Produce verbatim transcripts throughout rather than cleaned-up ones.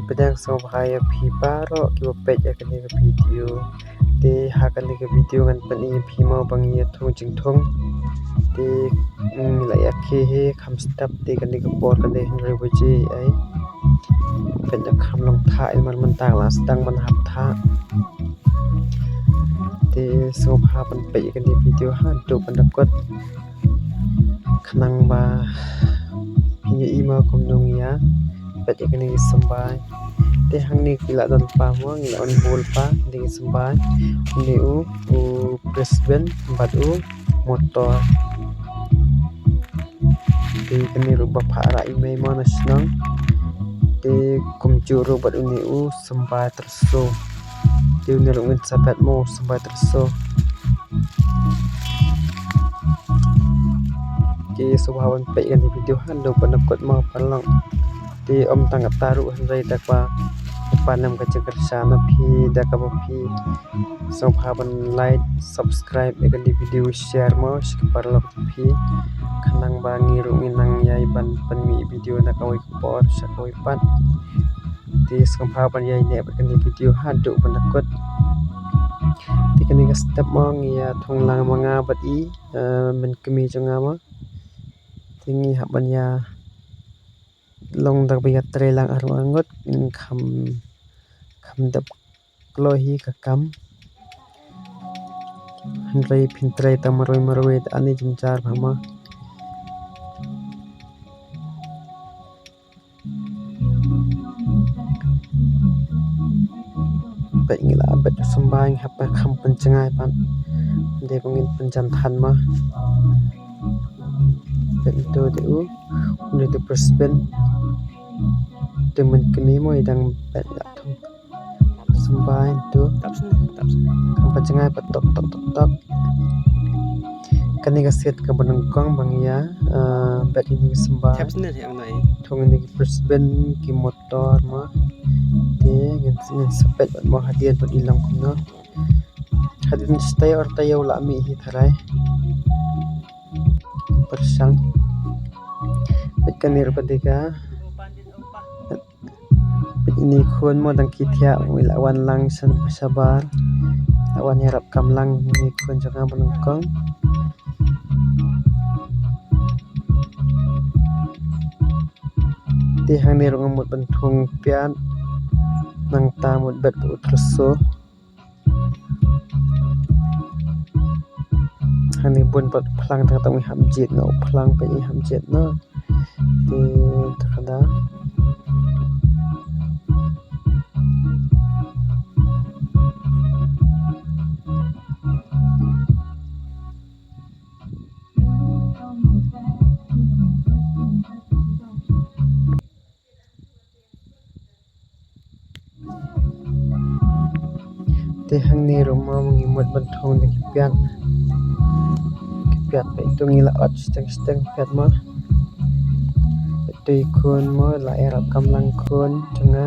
Pdiang sngewbha ïa phi baroh kiba peit ïa kane ka video. Te ha kane ka video ngan pyni ïa phi mo ba ngi ïa thung jingthung. Te ngi la ïa khie hi kham step te kane ka por ka dei hynriew baje ei. Peit ïa kham long thah ei, mar mynta la sdang ban hap thah. Te sngewbha ban peit ïa kane video haduh ban da kut. Khnang ba phin ïohi mo kumno ngi ïa peit ïa kane ki symbai. Te hangne ki la don pa mo, ngi la wan bul pa kine ki symbai. Une u, u Brisbane bad u motor. Te kane ruh ba phah rah i mei mo na shnong. Te kumjuh ruh bad une u symbai tyrso. Te une ruh ngin sa bet mo symbai tyrso. Te sngewbha ban peit ïa kane video haduh ban da kut mo paralok. Te ym tang kata ruh hynrei da kaba pan ïa ka jingkyrshan na phi da kaba phi sngewbha ban like, subscribe ïa kane video, share mo sha ki paralok jong phi. Khnang ba ngi ruh ngin nang ïai ban pynmih video na kawei ka por sha kawei pat. Te sngewbha ban ïai neh bad kane video haduh ban da kut. Te kane ka step mo ngi ïa thung lang ma nga bad i, eh, mynkmie jong nga mo. Te ngi hap ban ïa long da kaba ïa trei lang arngut, kham, kham dep kloi hi ka kam. Hynrei phin trei tang marwei marwei da ani jynjar bha mo. Peit ngi la bet symbai ngi hap kham pynjngai pat. Dei ba ngin pynjan than mo. Peit to de u, u de Brisbane. Te mynkmie mo i dang peit la thung. Symbai to. Tap sne, tap sne. Kham pynjngai pat tok tok tok tok. Kane ka siat kaba nyngkong ba ngi ïa, eh, bet ïa kine ki symbai. Tap sne, tap sne. Thung ïa kine ki Brisbane ki motor mo. Te ngin, ngin sa peit bad mo hadien bad i long kumno. Hadien shi taïew ar taïew la mih hi tharai. Pyrshang. Peit kane ruh ka dei ka. Peit ine i khun mo dang ki thiah, ngi la wan lang sha shabar. La wan ïarap kam lang ine i khun jong nga ba nyngkong. Te hangne ruh nga mut ban thung piat. Nangta mut bet ba u tyrso. Hangne bun pat phlang, tang tang i hap jied noh u phlang, peit i hap jied noh. Te ta ka da. Te hangne ruh mo ngi mut ban thung da ki piat. Ki piat peit to ngi la ot shiteng shiteng piat mo. Peit to i khun mo la ïarap kam lang khun jong nga.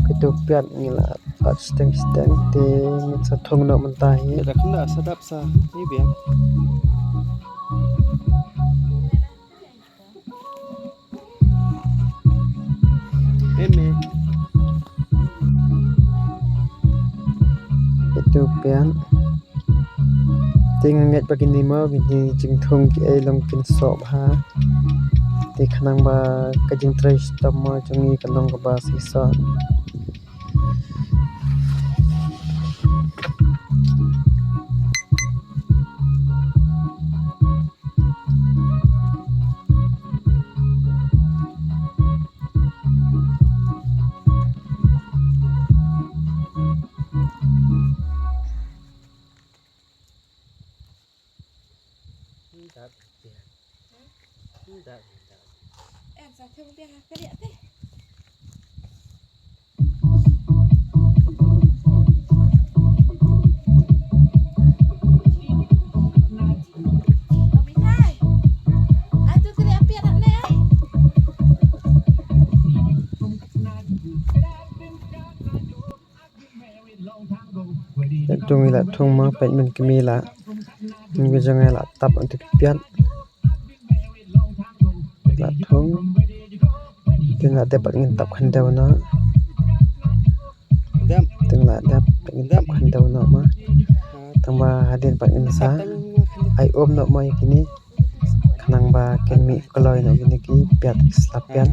Peit to piat ngi la ot shiteng shiteng te ngin sa thung noh mynta hi. Da khynda sa dap sa ni biang. Eme. Itu pian. Te nga ngeit ba kine mo, kine jingthung kiei long kin soh bha. Te khnang ba ka jingtrei shitom mo jong ngi kan long kaba shisha. Tung ila thung ma peit men kmie la. Ngi jong ngi la tap onto ki piat. La thung. Hadien la dep pat ngin tap khyndew noh. Hadien la dep pat ngin tap khyndew noh ma. Tangba hadien pat ngin sa ai um noh ma ïa kine. Khnang ba kin mih kloi noh kine ki piat, ki sla piat.